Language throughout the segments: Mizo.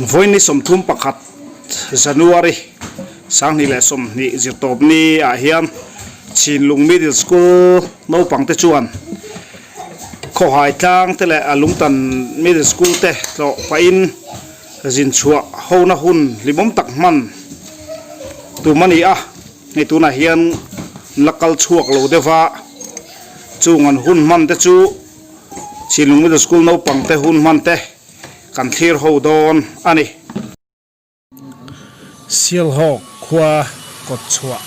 Vawiin ni 31 January 2020 zirtawpni ah hian Chinlung Middle School naupang te chuan Khawhai tlang te leh Lungtan Middle School te tlawh pahin zin chhuah hona hun hlimawm tak hman tum a ni a, hei tunah hian la kal chhuak lo deuh va, chung an hun hman te chu Chinlung Middle School naupang te hun hman te kan thlir ho dawn a ni. Sialhawk khua kawt chhuah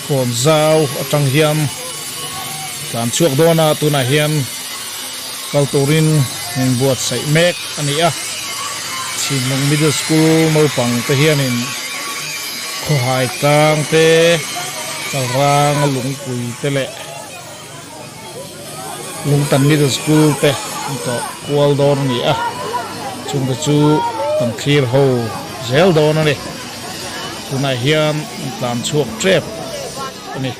kawn zau atang hian tlan chhuak dawn a, tunah hian kal turin min buatsaih mek a ni a. Chhinlung Middle School naupang te hianin khawhai tlang te, Chalrang lungpui te leh Lungtan Middle School te an tawh kual dawn a ni a, chungte chu kan thlir ho zel dawn a ni. Tunah hian an tlan chhuak tep a ni.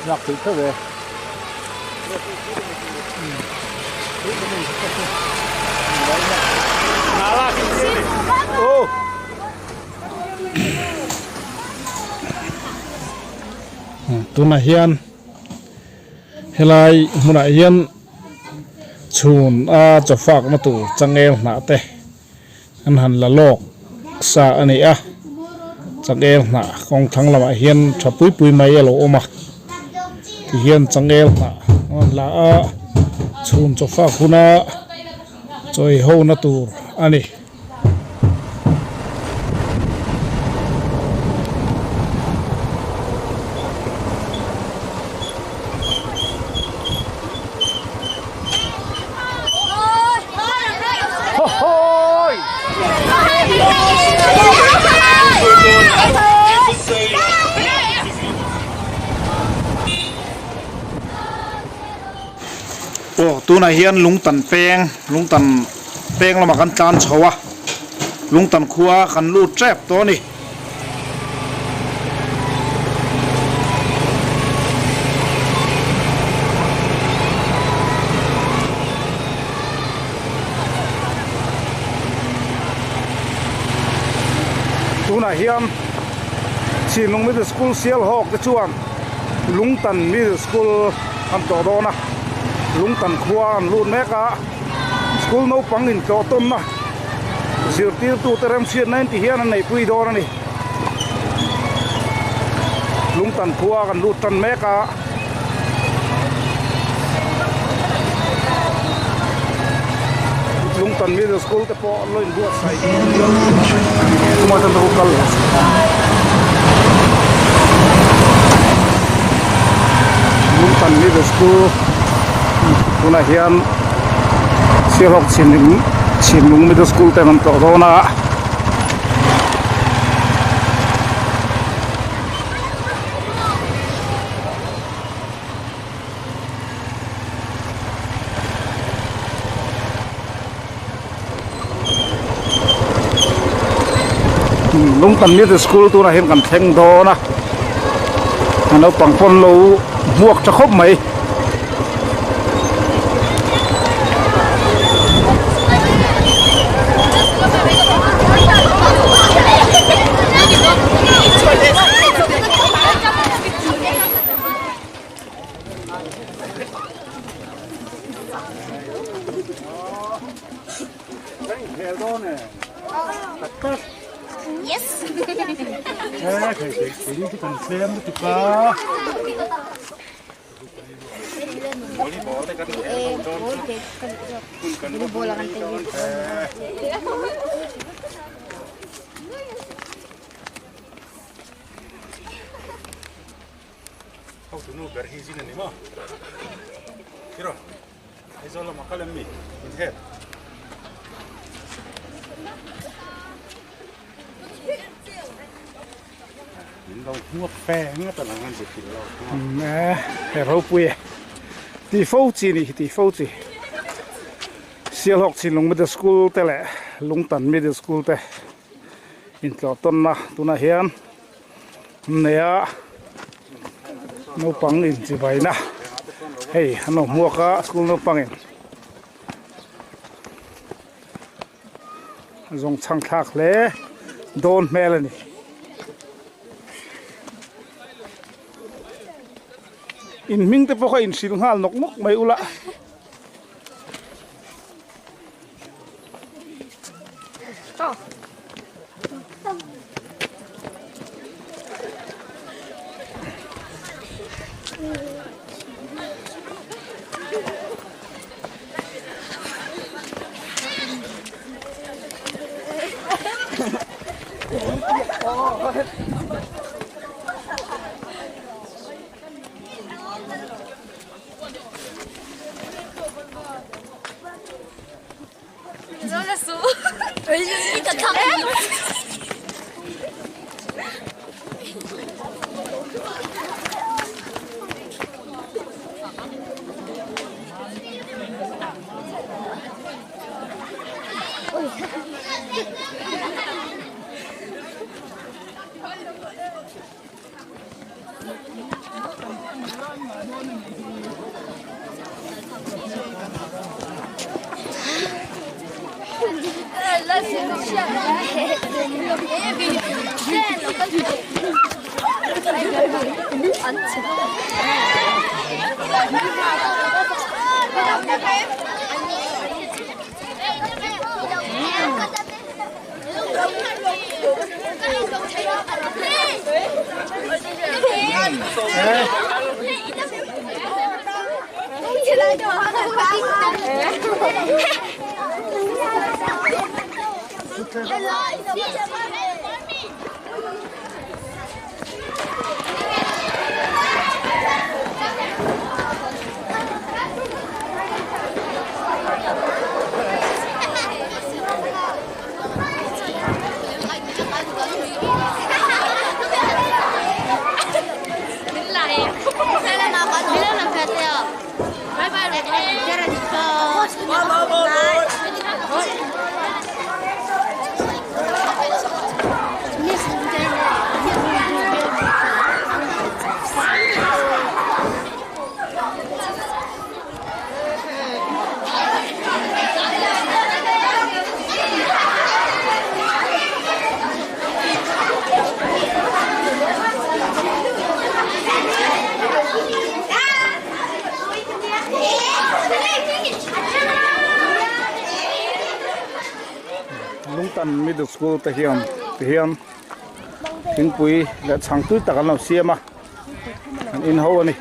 Nhạc thủy thơ về. Tunah hian helai hmunah hian chhun a chawfakna tur changel hnah te an han la lawk sa a ni a, changel hnah kawng thlang lamah hian tha pui pui mai a lo awm a, tihian changel hnah an han la a, chhun chawfak huna chawi ho na tur a ni. Aw tunah hian lungtan peng lungtan peng lamah kan tlan chho a lungtan khua kan lut tep tawh a ni. Tunah hian Chhinlung Middle School Sialhawk te chuan Lungtan Middle School an tlawh dawn a, Lungtan khua an lut mek a, school naupang intlawh tawnna zirtirtute remhriatna in ti hian an neihpui dawn a ni. Lungtan khua kan lut tan mek a. Lungtan Middle School te pawh an lo inbuatsaih Lungtan Middle School tunah hian Sialhawk Chhinlung Middle School te an tlawh dawn a. Lungtan Middle School tunah hian kan thleng dawn a, a naupang pawn lo hmuak tha khawp mai. Hotunu ber hi zin a ni maw? Tiraw? Aizawl lamah kal em mi? Min hel. Min lo hmuak fe ngat a lang an zir thil lo. E, he ropui e. Ti fo chi ni hi ti fo chi. Sialhawk Chinlung Middle School te leh Lungtan Middle School te intlawh tawnna tunah hian an nei a naupang inchivaina hei an lo hmuak a school naupangin a zawng chhang thlak hle dawn hmel a ni. In hming te pawh kha inhrilh nghal nawk nawk mai ula. Lungtan Middle School te hian tihian thingpui leh chhang tui tak an lo siam a an in ho a ni.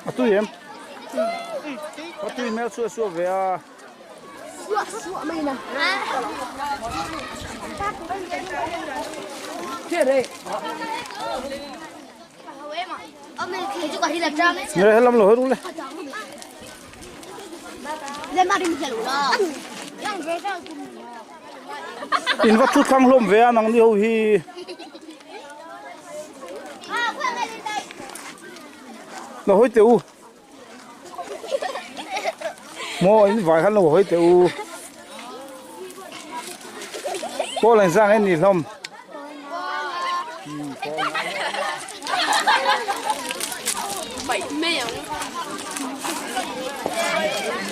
A tui em? A tui hmel suah suah ve a. Suah suah mai na. Nge helam lo hawi rule. In va thu thlang hlawm ve a nangni ho hi. Lo hawi teh u. Maw in vai khan lo hawi teh u. Pawl an zang en ni hlawm.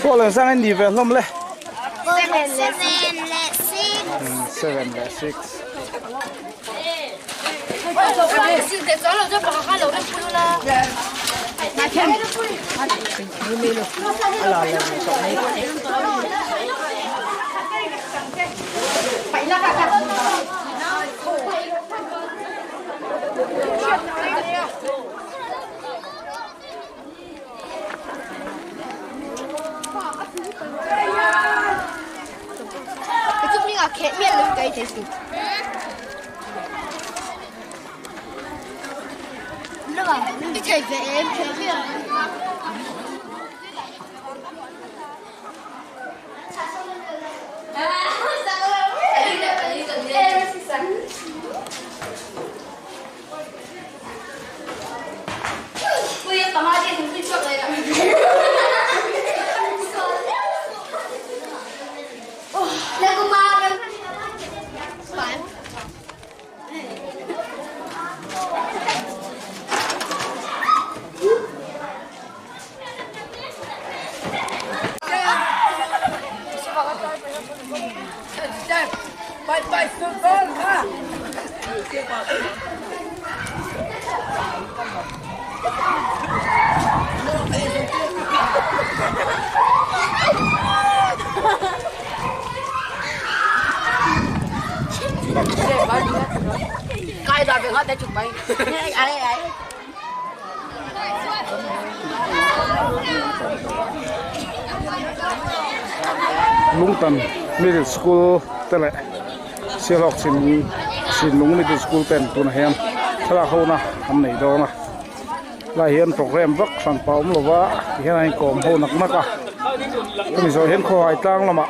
Pawl an zang en ni ve hlawm le. 7 leh 6. Lungtan Middle School te leh Sialhawk chin Chinlung Middle School ten tunah hian thlalak hona an nei dawn a lai hian program vak hran pah awm lova tihian a inkawm ho nak nak a hemi zawh hian khawhai tlang lamah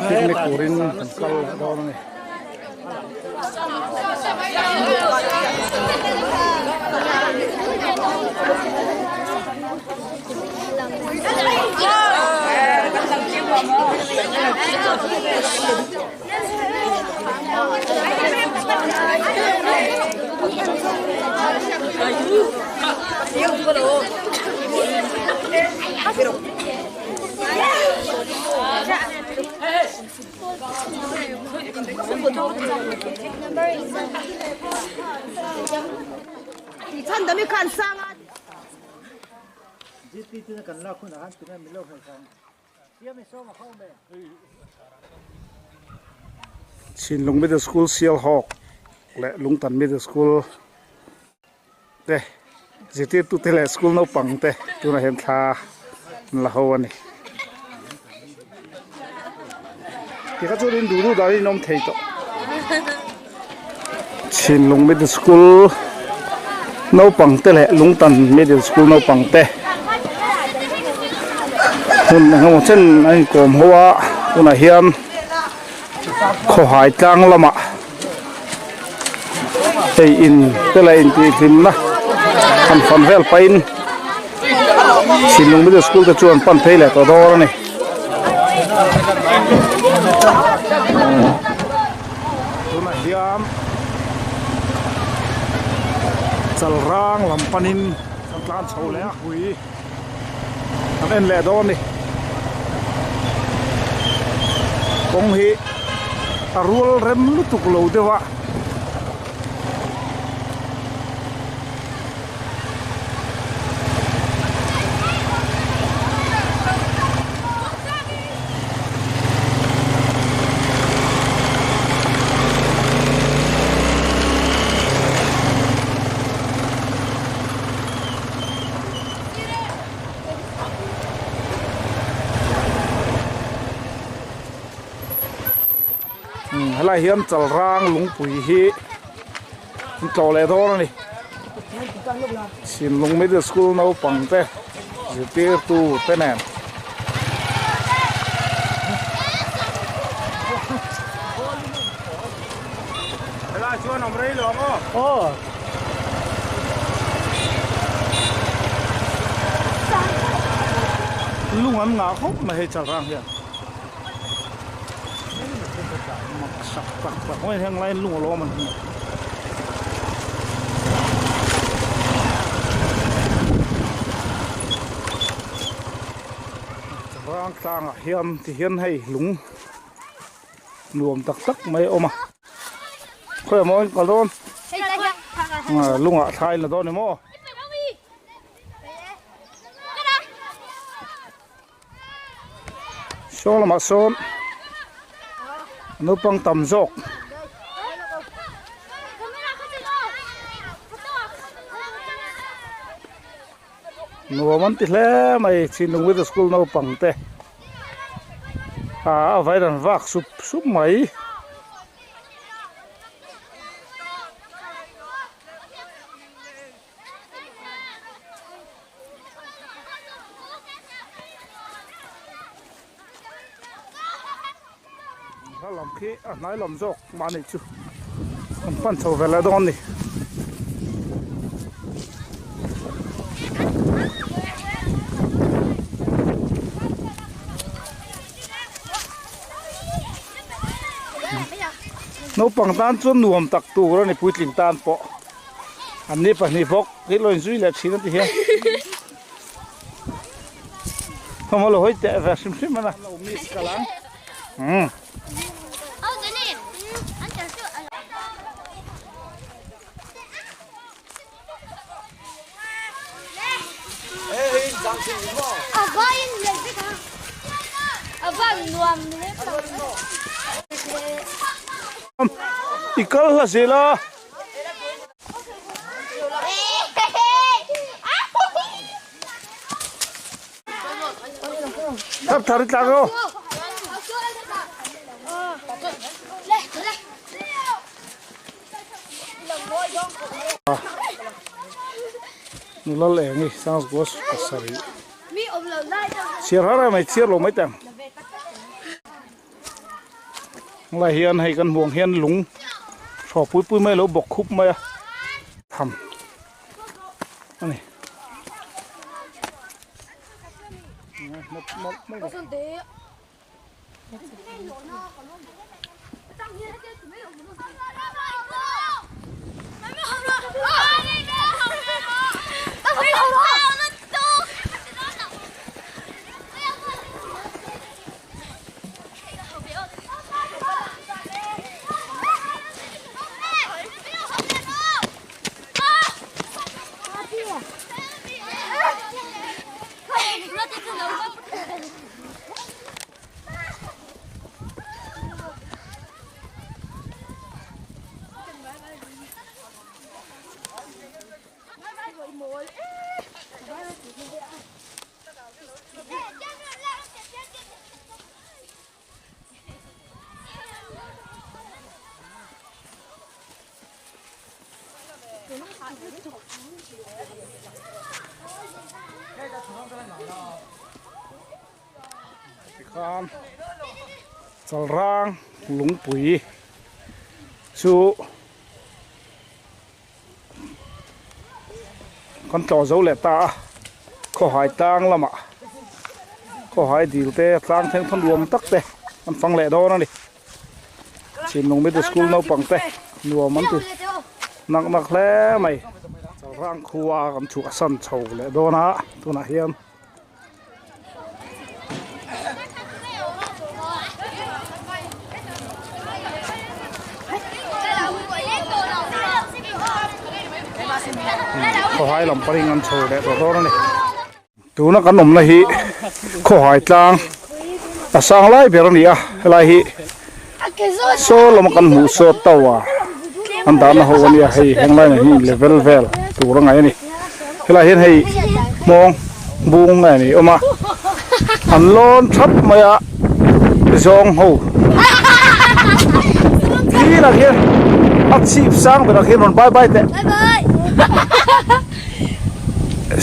picnic turin kan kal leh dawn a ni. Chhinlung Middle School Sialhawk leh Lungtan Middle School te zirtirtu te leh school naupang te tunah hian thla an la ho a ni. Tikha chuan in duh duh dan in awm thei tawh. Chhinlung Middle School naupang te leh Lungtan Middle School naupang te hmun engemaw chen a inkawm ho a tunah hian khawhai tlang lamah hei in te leh intihhlimna han fan vel pahin Chhinlung Middle School te chuan pan phei leh tawh dawn a ni. Tunah hian Chalrang lam panin kan tlan chho leh a hui kan en leh dawn a ni. Kawng hi a rual rem lutuk lo deuh a. Helai hian Chalrang lungpui hi an tlawh leh dawn a ni. Chhinlung Middle School naupang te zirtirtu te nen. Aw. Lung an ngah khawp mai hei chalrang hian. Mak sak tak tak mai heng laiin lung a lawm an hmu. Chalrang tlangah hian ti hian hei lung nuam tak tak mai a awm a. Khawi maw in kal dawn? Lungah thla in la dawn emaw? Saw lamah sawn naupang tam zawk. Nuam an ti hle mai Chinlung Middle School naupang te ah a vai dan vak sup sup mai. Hla lam khi a hnai lam zawk mahni chu an pan chho ve leh dawn a ni. Naupang tan chuan nuam tak tur a ni puitling tan pawh. An ni pahnih bawk hi lo inzui leh thin a ti hian Thawmhnaw lo hawi teh ve hrim hrim a na. Umm. I kal hla zel a. Thar thar i tlak aw. Nula leng hi Sangzgos pasarih. Chhiar har a mai chhiar lo mai teh ang. Helai hian hei kan hmuh ang hian lung hraw pui pui mai a lo bawk khup mai a tham a ni. Tikhan Chalrang lungpui chu Kan tlawh zo leh ta a, khawhai tlang lamah khawhai dil te tlang thleng thawn nuam tak te an fang leh dawn a ni. Chhinlung Middle School naupang te nuam an ti nak nak hle mai. Chalrang khua kan chhuah san chho leh dawn a tunah hian. Khawhai lam paring an chho leh tawh dawn a ni. Tuna kan awmna hi khawhai tlang a sang lai ber a ni a, helai hi saw lama kan hmuh saw tower an dahna ho a nia hei heng lainah hian level vel tur a ngaih a ni. Helai hian hei hmawng bung nge ni awm a an lawn thap mai a zawng ho thil ah khian a chhip sang berah khian rawn bye bye teh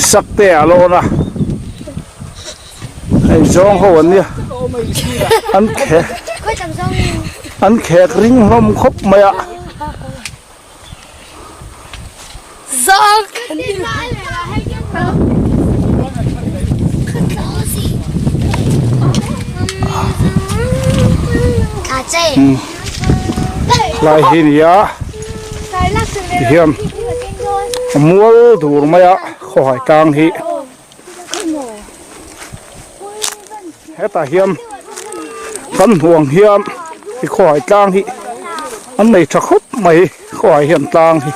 sak te a lawn a hei zawng ho an nia an khek an khek ring hlawm khawp mai a. Lai hi nia tihian a mual dur mai a khawhai tlang hi hetah hian kan hmuh ang hian i khawhai tlang hi an nei tha khawp mai khawhai hian tlang hi.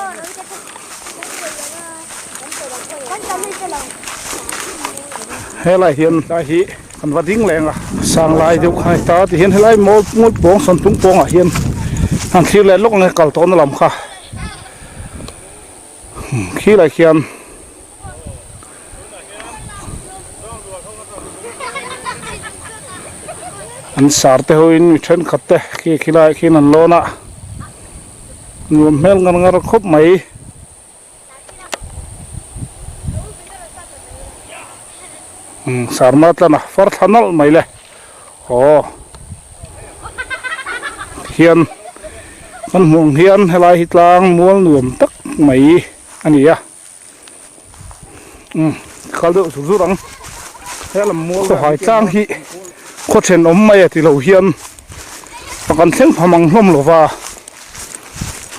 Helai hian lai hi kan va ding leng a sang lai deuh kha a ni ta tihian helai mawl mawl pawng sawntlung pawngah hian han thlir leh lawk ang e kal tawhna lam kha khilai khian. An sar te hoin mi thenkhat te khi khilaiah khian an lawn a nuam hmel ngar ngar khawp mai. Umm sarma tlan a far thla nalh mai le aw hian kan hmuh ang hian helai hi tlang mual nuam tak mai a ni a umm kal deuh zur zur ang helam mual khawhai tlang hi khaw thenawm mai a ti lo hian a kan thleng pham ang hlawm lo va.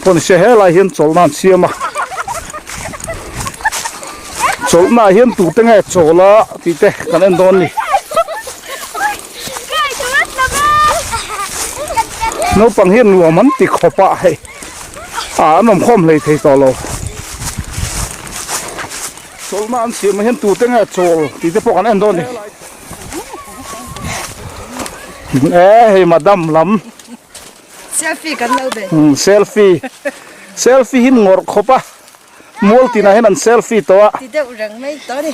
Pawh ni se helai hian chawlhna an siam a chawlhna ah hian tute nge chawl a tih te kan en dawn a ni naupang hian nuam an ti khawp a hei ah an awm khawm hlei thei tawh lo chawlhna an siam ah hian tute nge chawl tih te pawh kan en dawn a ni e hei madam lam. Selfie kan lo be. Umm selfie. Selfie hi ngawrh khawp a. Mual tinah hian an selfie tawh a. Ti deuh reng mai tawh a ni.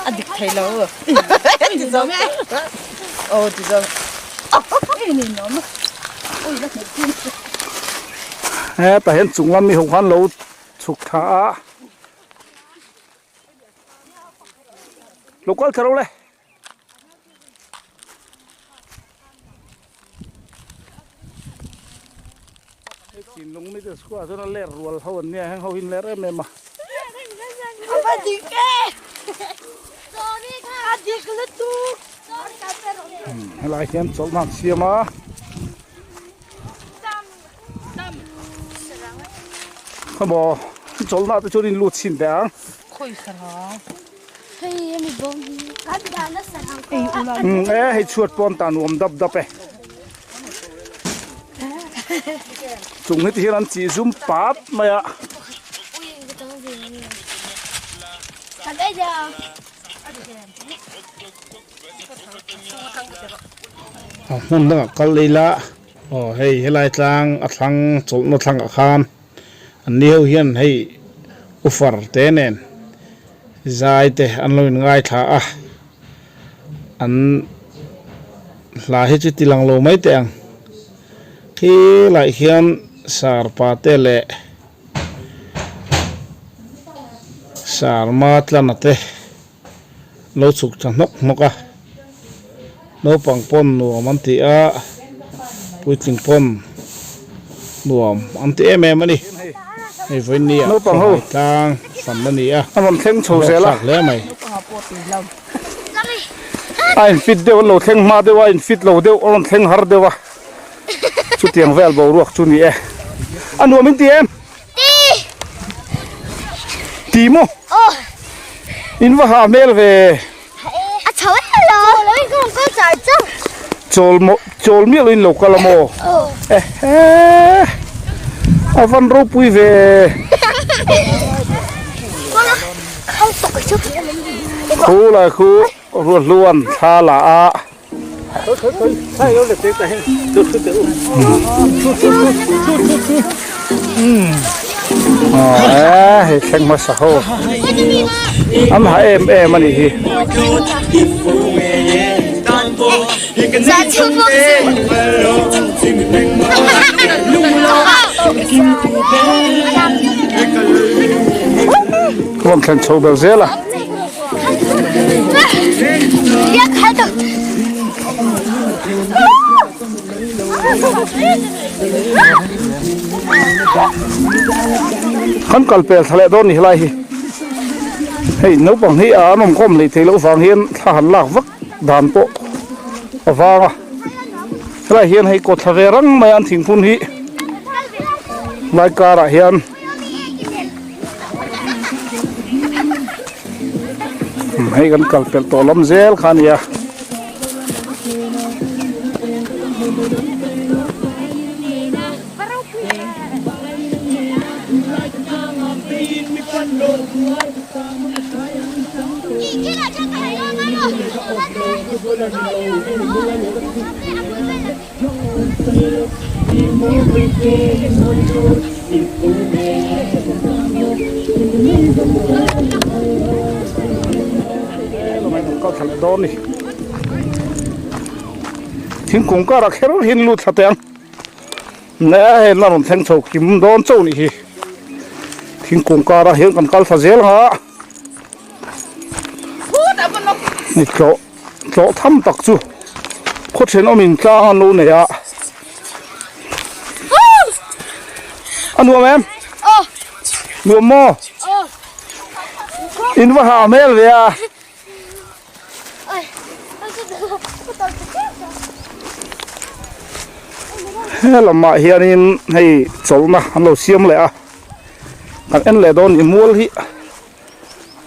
A dik thei lo. Ti zawng e. Aw ti zawng. Hetah hian chung lam mi ho khan lo chhuk tha a. Lo kal thla ro le. Hei thinlung middle school ah chuan a ler rual ho an nia heng ho hi an ler em em a. A va dik e! A dik lutuk! Helai hian chawlhna an siam a. Khawmaw chawlhna te chuan in lut chhin teh ang. E hei chhuat pawn tan nuam dap dap e chung hi ti hian an chih zum pat mai a. A hmun dangah kal ila aw hei helai tlang a thlang chawlhna thlangah khan an ni ho hian hei ufar te nen. Zai te an lo in ngaithla a, an hla hi chu ti lang lo mai teh ang. Khilaiah hian sarpa te leh sarma tlana te lo chhuk tha hnawk hnawk a, naupang pawn nuam an ti a, puitling pawn nuam an ti em em a ni. Hei vawiin ni ah khawhai tlang fan a ni a, A rawn thleng chho zel a. Hlawk thlak hle mai. A in fit deuh an lo thleng hma deuh a, a in fit lo deuh a rawn thleng har deuh a. Chutiang vel boruak chu ni e. A nuam in ti em? Ti! Ti maw? In va hah hmel ve. A chho em lo. Chawl lo in ka rawn kal char char. Chawl maw chawl miah lo in lo kal a maw? Ehe a van ropui ve. Khu lai khu ruahluan thla la a. Aw hei thleng hmasa ho an ha em em a nih hi. Rawn thlen chho ber zel a. Kan kal pel thla leh dawn ni helai hi. Hei naupang hi an awm khawm hlei thei loh vang hian thla han lak vak dan pawh a vang a. Helai hian hei kawt thla ve rang mai a an thingphun hi lai karah hian hei kan kal pelh tawh lam zel kha a ni a. Thingkung karah kher hian lut thla teh ang. Nge hei la rawn thleng chho kim dawn chauh nih hi. Thingkung karah hian kan kal thla zel ang a. Ni tlawh tlawh tham tak chu khaw thenawmin tlang an lo nei a. A nuam em? Nuam maw? In va hah hmel ve a. He lamah hianin hei chawlhna an lo siam leh a kan en leh dawn i mual hi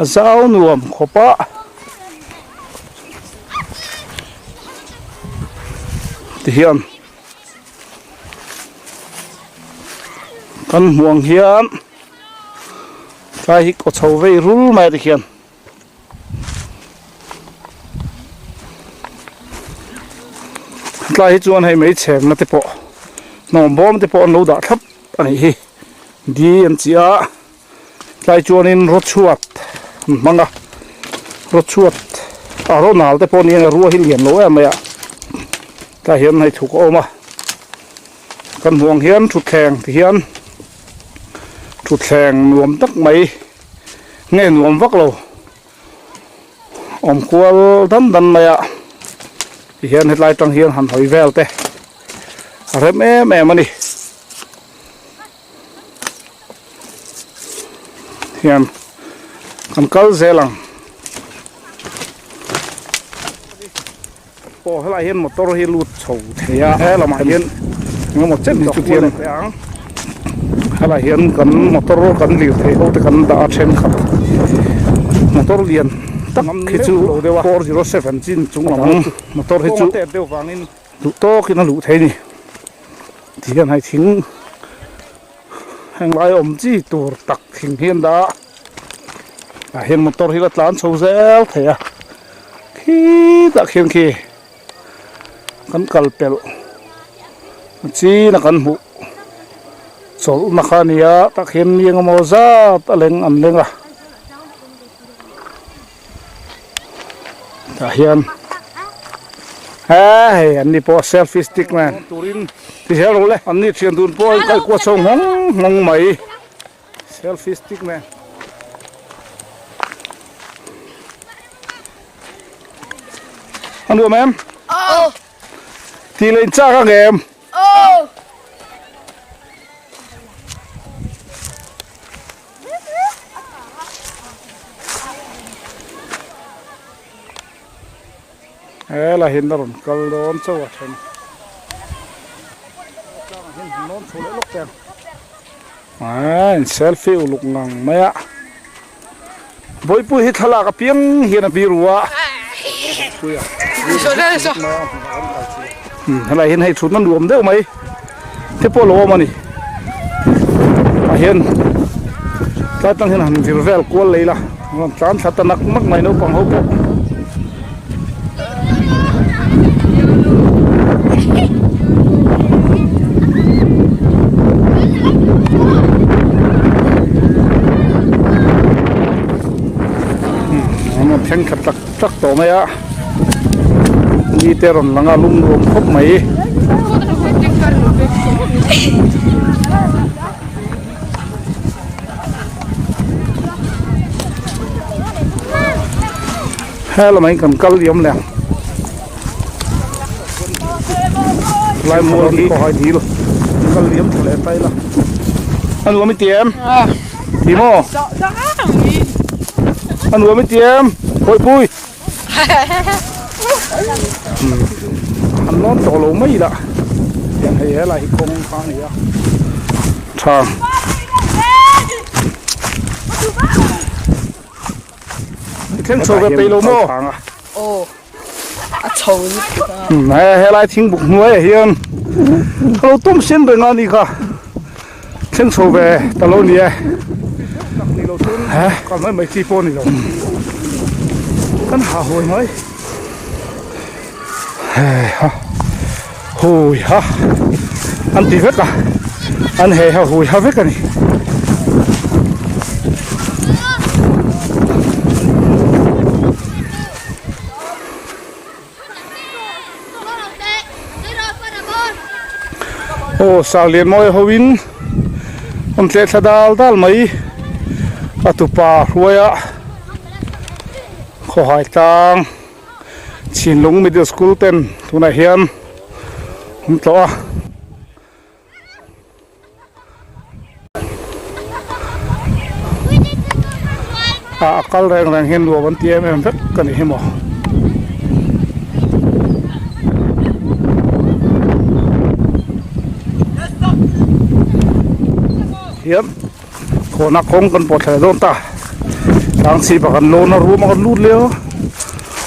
a zau nuam khawp a tihian kan hmuh ang hian tlai hi kaw chho vei rul mai tikhian. Tlai hi chuan hei mei chhemna te pawh hnawm bawm te pawh an lo dah thlap a nih hi di an chi a tlai chuanin rawchhuat an hmang a rawchhuat a rawnal te pawh nia rua hi lian lo em mai a tlai hian hei thuk a awm a kan hmuh ang hian thutthleng ti hian thutthleng nuam tak mai. Nge nuam vak lo awm kual dan dan mai a tihian hetlai tang hian han hawi vel te a rem em em a ni hian kan kal zel ang aw helai hian motor hi lut chho thei a he lamah hian engemaw chen hi chu tian helai hian kan motor kan lir thei ho te kan dah a thenkhat motor lian tak hi chu 407 chin chung lam motor hi chu duh tawkin a luh thei a ni tihian hei thing henglai awm chi tur tak thing hi an dah a tah hian motor hi la tlan chho zel thei a khitah khian khi kan kal pelh a chin a kan hmuh chawlhna kha a ni a tah khian mi engemaw zat a leng an leng a tah hian he hei an ni pawh selfie stick man ti zel rawh le an ni thian dun pawh a inkaihkuah chho nghawng nghawng mai selfie stick man a nuam em tih leh inchak ang em He la hian a rawn kal dawn chauh a then tlangah hian hmu nawn chho leh lawk teh ang aaa in selfie uluk ngang mai a Bawihpui hi thlalak apiang hian a biru a helai hian hei thutna nuam deuh mai te pawh a lo awm a ni tah hian tlai tang hian han vir vel kual lei la rawn tlan thla ta nak nak mai naupang ho pawh. An rawn thleng thla tak tak tawh mai a ni te rawn lang a lum nuam khawp mai. He lamah hian kan kal liam leh ang lai mual hi kawhai dil kal liam tha leh ta ila. A nuam i ti em? Ti maw? A nuam i ti em? Hawihpui! An lawn tawh lo mai lah. Tiang hei helai hi kawng kha a ni a. Tha. I thleng chho ve peih lo maw? Aw a chho lutuk a. He helai thingbuk hnuaiah hian ka lo tum sen reng a ni kha thleng chho ve ta lo ni e. He kal mai mai chi pawh a ni lo. Kan ha hawi mai. He ha hui ha an ti vek a an he ha hui ha vek a ni. Aw Salian mawi ho in an tleh thla dal dal mai a tupa hruaia khawhai tlang. Chhinlung Middle School ten tunah hian an tlawh a. A kal reng reng hian nuam an ti em em vek a ni hi maw. Hian Khawhna kawng kan pawh thleh dawn ta tlang chhip ah kan lawn a room ah kan lut leh a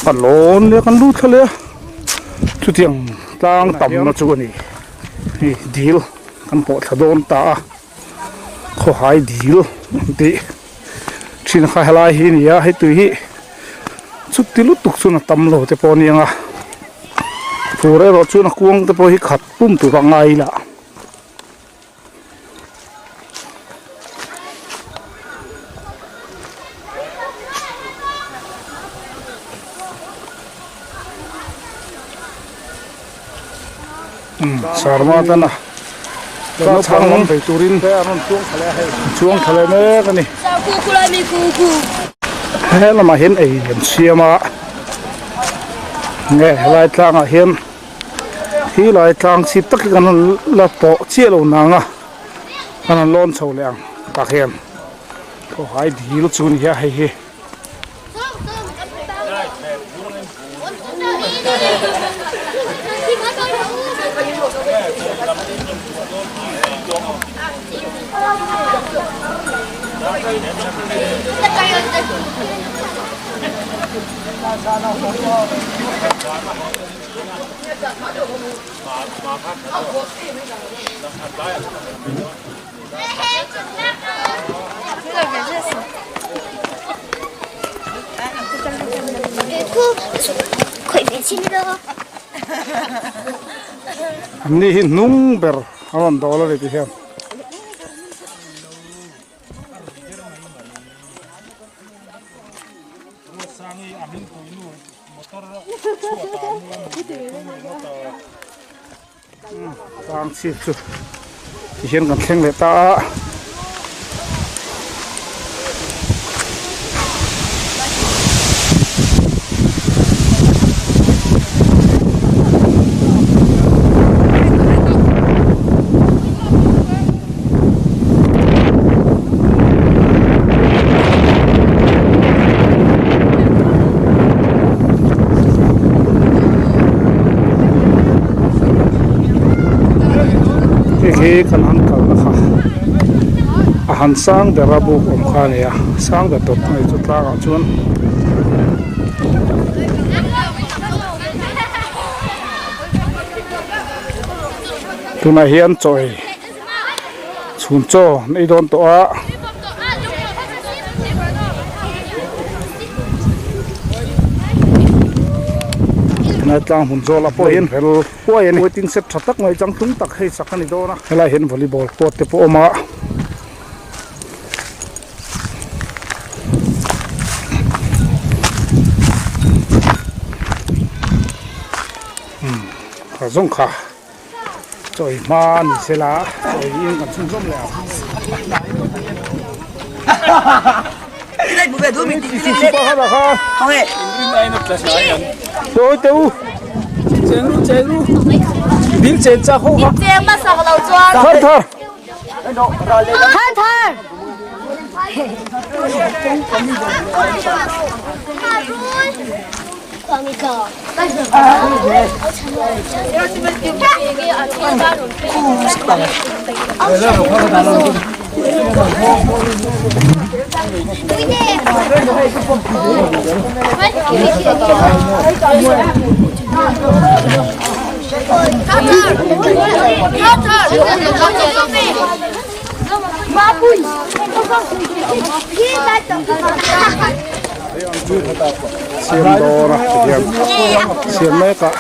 kan lawn leh a kan lut thla leh a chutiang tlang tamna chu a ni hei dil kan pawh thla dawn ta a khawhai dil an tih thin kha helai hi a ni a hei tui hi chuti lutuk chuan a tam lo te pawh a ni ang a fur erawh chuan a kuang te pawh hi khat pum tur a ngai lah. Sarma tan a ka chhang lam vei turin chuang thla leh mek a ni he lamah hian ei an siam a nge helai tlangah hian. Hi lai tlang chhip tak hi kan rawn la pawh chiah lo nang a kan rawn lawn chho leh ang tak hian khawhai dil chu a ni a hei hi. An ni hi hnung ber a rawn dawl a ni ti hian. Tlang chhip chu ti hian kan thleng leh ta a. Hei hi kan han kalna kha a han sang ber a buk awm kha a ni a sang ber tawp mai chu tlangah chuan. Tunah hian chaw ei chhun chaw an ei dawn tawh a. Helai tlang hmun zawl ah pawh hian rel huai a ni waiting shed tha tak mai changtlung tak hei sak a ni dawn a helai hian volleyball court te pawh a awm a. Kha zawng kha chawi hma a ni sela chawi in kan chhunzawm leh ang. Chawi teh u thar thar. Thar thar. Siam dawr a tihian siam mek a.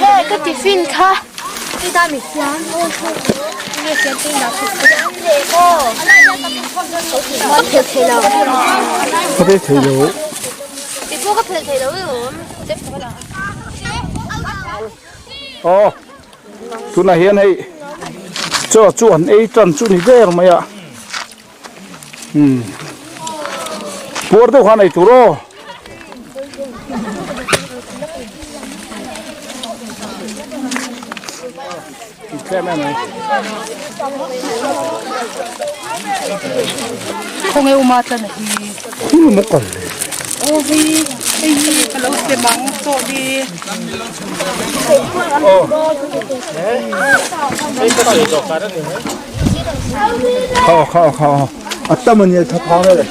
He ka tiffin kha ka phel thei lo. Ka phel thei lo. Ka phel thei lo. Aw tunah hian hei chaw chu an ei tan chu ni der mai a umm puar deuh khan ei tur aw. Khawnge uma tlan a hi. Khul maw kal le. Aw hei hei hi ka lo sem ang chaw hi. Kha kha kha a tam ania tha phang le.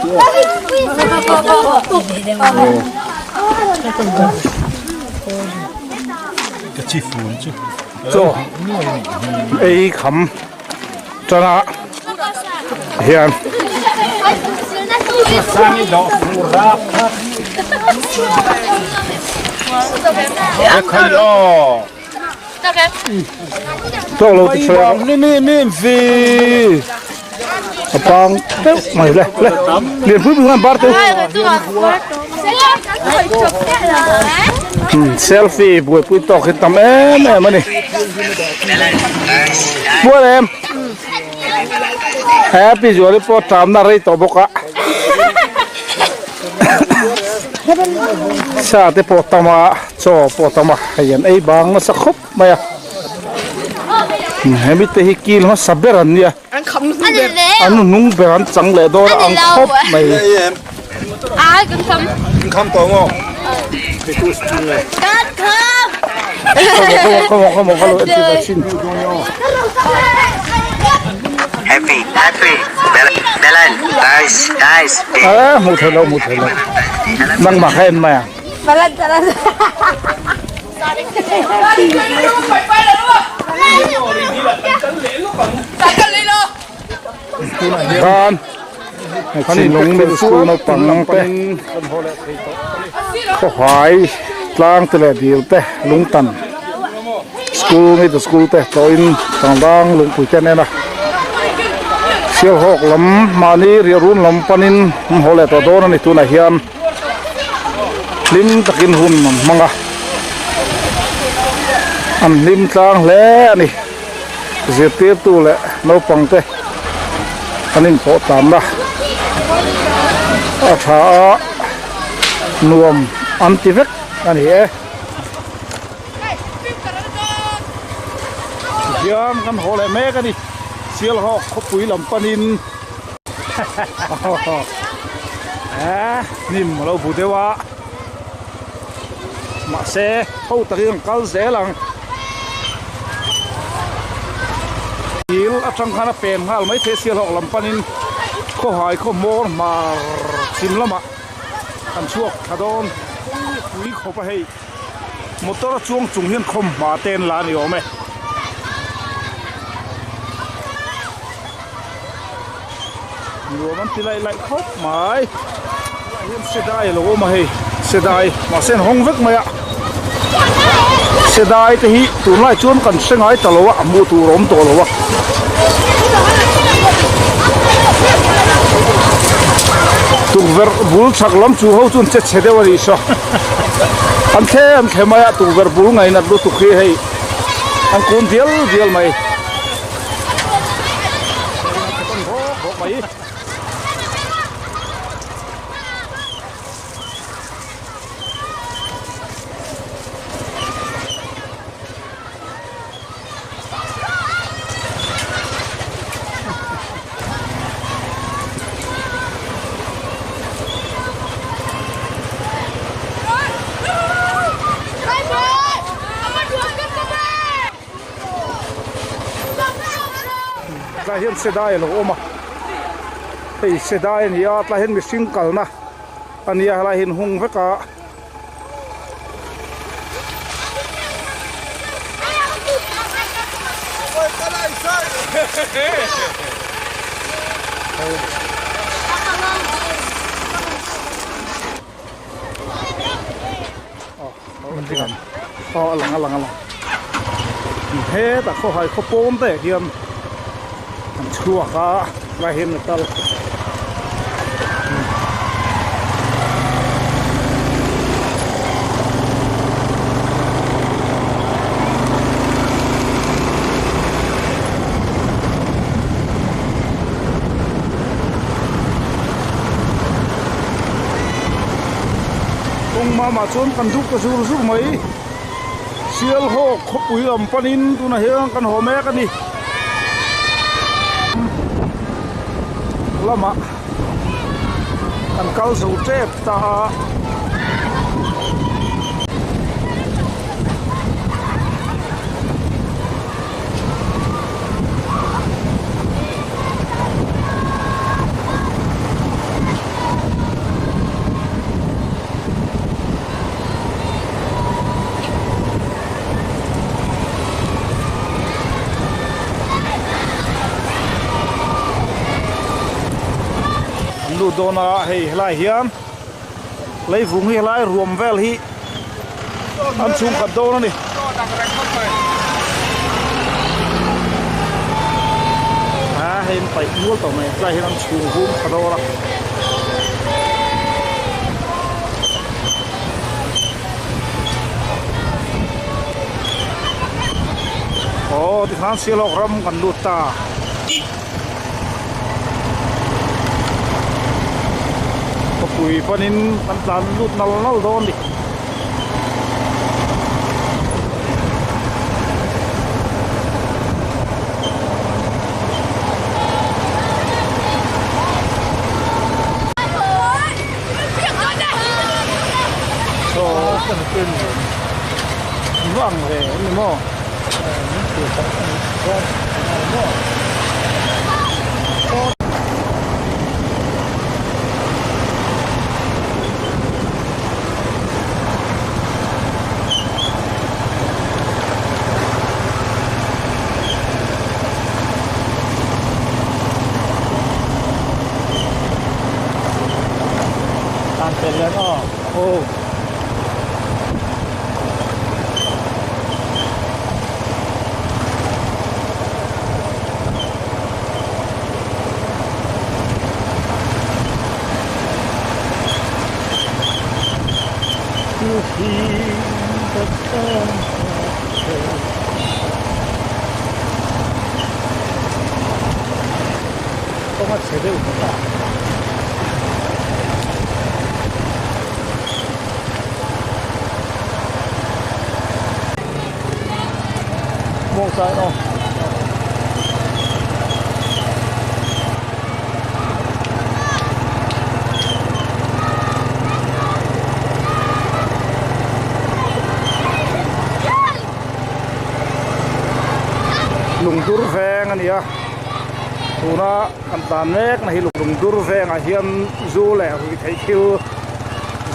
Chaw ei kham tana hian Tawk lo ti chhuak a pang deuh mai le le lian pui pui khan bar teu selfie buaipui tawk hi tam em em a ni puar em happy zuali pawh tamna rei tawh bawk a sa te pawh tam a chaw pawh tam a hei an ei bang nasa khawp mai a hemi te hi kil hmasa ber an nia. An kham hnung ber. An hnung ber an chang leh dawn a ang khawp mai. Ai kan kham. Kan kham tawh maw? Kan kham. Come on, come on, come on, come on. Happy, happy, Belen, guys, guys. Eh, mu thei lo, mu thei lo. Nang ma kha en mai ang. Balan balan. Khan Thinlung mil school naupang te khawhai tlang te leh dil te lungtan school middle school te tlawhin tlangvang lungpui te an en a sialhawk lam mahni riahrun lam panin an haw leh tawh dawn a ni tunah hian. Hlim takin hun an hmang a, an hlim tlang hle a ni. Zirtirtu leh naupang te an inpawh tanna a tha a, nuam an ti vek a ni e. Tihian kan haw leh mek a ni, Sialhawk khawpui lam panin. Hnim a lo bu deuh a mahse ho takin an kal zel ang thil atang khan a pen nghal mai thei a sialhawk lam panin khawhai khaw hmawr hmar chhim lamah an chhuak thla dawn pui khawp a hei motor a chuang chung hian khawmhma te an la a ni awm e. Nuam an ti laih laih khawp mai tunah hian sedai a lo awm a hei sedai mahse an hawng vek mai a sedai te hi tunlai chuan kan hre ngai ta lo a a hmuh tur a awm tawh lo a. Tukverh bul chhak lam chu ho chuan che chhe deuh a nih saw an thle an thle mai a tukverh bul ngainat lutuk hi hei an kun dial dial mai. tlaiah hian sedai a lo awm a hei sedai a ni a tlaiah hian mihring kalna a ni a helai hi an hung vek a. Aw a lang a lang a lang hetah khawhai khaw pawn te hian an chhuak a helai hian metal Kawng mamah chuan kan duk ta zur zur mai. Sialhawk khawpui lam panin tunah hian kan haw mek a ni. Lamah kan kal zo tep ta a. An lut dawn a hei helai hian leivung hi helai ruam vel hi an chhungkhat dawn a ni. A hei an paih mual tawh mai tlai hian an chhung vum tha dawn a. Aw tikhan Sialhawk ram kan lut ta. Khawpui panin kan tlan lut nal nal dawn a ni. Kawng a chhe deuh bawk a. Lungdur veng a ni a tuna kan tlan mek na hi lungdur vengah hian zu leh ruihtheih thil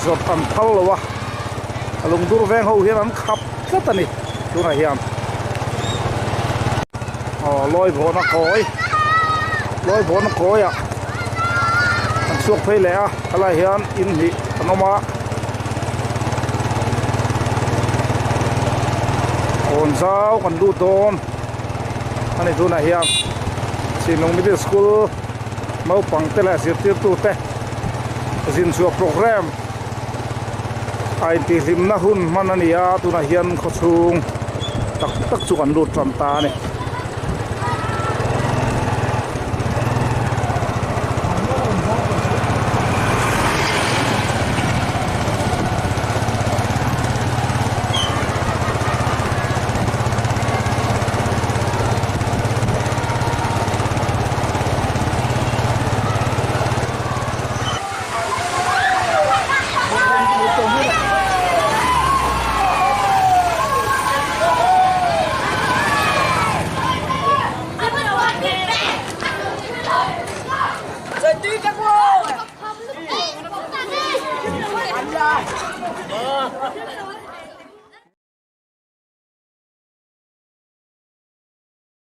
zawrh an phal lo a lungdur veng ho hian an khap tlat a ni tunah hian aw lawi vawhna kawi lawi vawhna kawiah an chhuak phei leh a helaiah hian in hnih an awm a kawn zau kan lut dawn a ni tunah hian Chhinlung Middle School naupang te leh zirtirtu te zinchhuah programme a intihhlimna hun hman a ni a tunah hian khawchhung tak tak chu kan lut tan ta a ni.